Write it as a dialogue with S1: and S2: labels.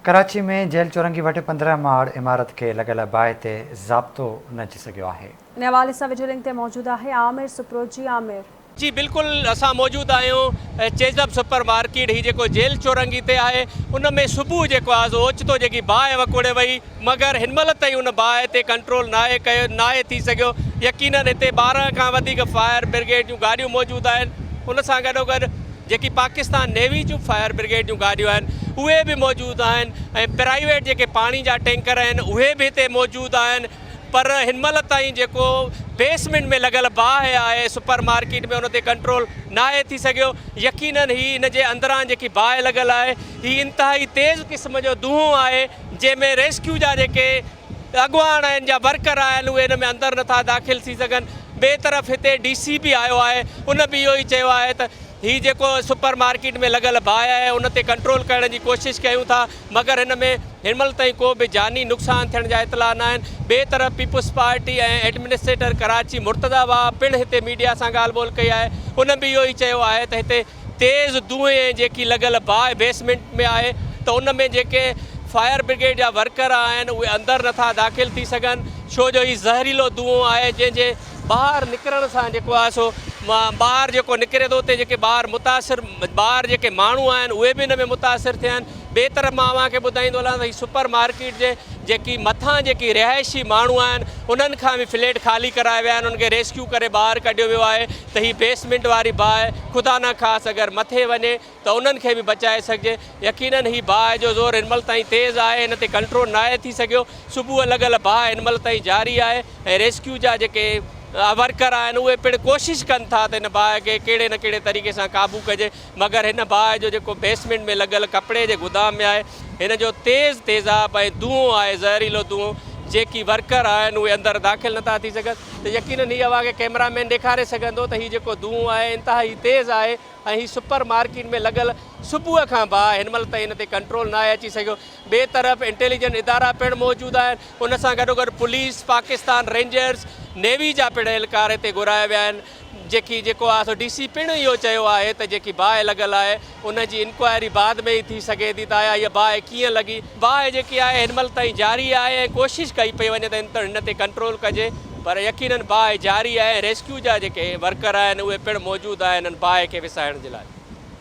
S1: Karachi ۾ jail چورنگي وٽ 15 ماڙ عمارت کي لڳل باهه تي ضابطو نه اچي سگهيو آهي.
S2: ان حوالي سان وڊيو لنڪ تي موجود آهي عامر سپرو جي عامر.
S3: جي بلڪل اسان موجود آهيون چيزپ سپر مارڪيٽ هي جيڪو جيل چورنگي تي آهي ان ۾ صبح جيڪو آهي سو اوچتو جيڪي باهه وڪوڙي وئي مگر هن مهل تائين ان باهه تي ڪنٽرول ناهي ڪيو ناهي ٿي سگهيو يقينن هتي 12 کان وڌيڪ فائر برگيڊ جون گاڏيون موجود آهن ان سان گڏوگڏ جيڪي پاڪستان نيوي جون فائر برگيڊ جون گاڏيون آهن اهي به موجود آهن ۽ پرائيويٽ جيڪي پاڻي جا ٽينڪر آهن اهي به هتي موجود آهن پر هن مهل تائين جيڪو بيسمينٽ ۾ لڳل باهه آهي سپر مارڪيٽ ۾ ان تي ڪنٽرول ناهي ٿي سگهيو يقينن هي ان جي اندران جيڪي باهه لڳل آهي هي انتهائي تيز قسم جو دونهون آهي جنهن ۾ ريسڪيو جا جيڪي اڳواڻ آهن يا ورڪر آهن اهي ان ۾ اندر نٿا داخل ٿي سگهن ٻئي طرف هتي ڊي سي به آيو آهي ان به اهو ئي چيو آهي ته هي جيڪو سپر مارڪيٽ ۾ لڳل باهه آهي ان تي ڪنٽرول ڪرڻ جي ڪوشش ڪيون ٿا مگر هن ۾ هن مهل تائين ڪو به جاني نقصان ٿيڻ جا اطلاع نه آهن ٻئي طرف peoples party ۽ administrator Karachi Murtaza Wahab پڻ هتي ميڊيا سان ڳالهه ٻولهه ڪئي آهي ان به اهو ئي چيو آهي ته هتي تيز دونهين ۽ جيڪي لڳل باهه بيسمينٽ ۾ آهي ته ان ۾ جيڪي فائر برگيڊ جا ورڪر آهن اهي اندر نٿا داخل ٿي سگهن ڇو جو هي زهريلو دونهون آهي جنهن جي ٻاهر نڪرڻ سان جيڪو آهي سو ٻاهر جيڪو نڪري ٿو اتي جيڪي ٻاهر متاثر ٻاهر جيڪي ماڻهو آهن اهي به ان ۾ متاثر ٿيا آهن ٻئي طرف مان اوهان کي ٻڌائيندو هلان ته هي سپر مارڪيٽ جي جيڪي مٿان جيڪي رهائشي ماڻهو آهن انهن کان به فليٽ خالي ڪرايا ويا آهن انهن کي ريسڪيو ڪري ٻاهر ڪڍيو ويو آهي ته هي بيسمينٽ واري باهه خدا نه خاص اگر مٿي وڃي ته انهن کي به بچائي سگهجي يقينن هي باهه جو زور هن مهل تائين تيز آهي هن تي ڪنٽرول ناهي ٿي سگهيو صبح لڳل باهه هن مهل تائين جاري آهي ۽ ريسڪيو جا جيڪي ورڪر آهن اهي پڻ ڪوشش ڪن ٿا ته هن باهه کي ڪهڙي نه ڪهڙي طريقي سان قابو ڪجي مگر هن باهه جو جيڪو بيسمينٽ ۾ لڳل ڪپڙي جي گدام ۾ آهي هن جو تيز تيزاب ۽ دونهون آهي زهريلو دونهون جيڪي ورڪر آهن اهي اندر داخل نٿا ٿي سگهن ته يقينن هي اوهان کي ڪئميرا مين ڏيکاري سگهندو ته هي جيڪو دونهون آهي انتهائي تيز آهي ۽ هي سپر مارڪيٽ ۾ لڳل صبح کان باهه هن مهل تائين هن تي ڪنٽرول ناهي اچي سگهيو ٻئي طرف انٽيليجنٽ ادارا پڻ موجود آهن ان سان گڏوگڏ پوليس پاڪستان رينجرز نيوي جا پڻ اهلڪار هتي گهرايا ويا آهن جيڪي جيڪو آهي سو ڊي سي پڻ اهو چيو آهي ته جيڪي باهه لڳل آهي ان جي انڪوائري بعد ۾ ئي ٿي سگهي ٿي ته آيا هيء باهه ڪيئن لڳي. باهه جيڪي آهي هن مهل تائين جاري آهي ۽ ڪوشش ڪئي پئي وڃي ته هن تي ڪنٽرول ڪجي پر يقينن باهه جاري آهي ۽ ريسڪيو جا جيڪي ورڪر آهن اهي پڻ موجود آهن ان باهه کي وسائڻ جي لاء.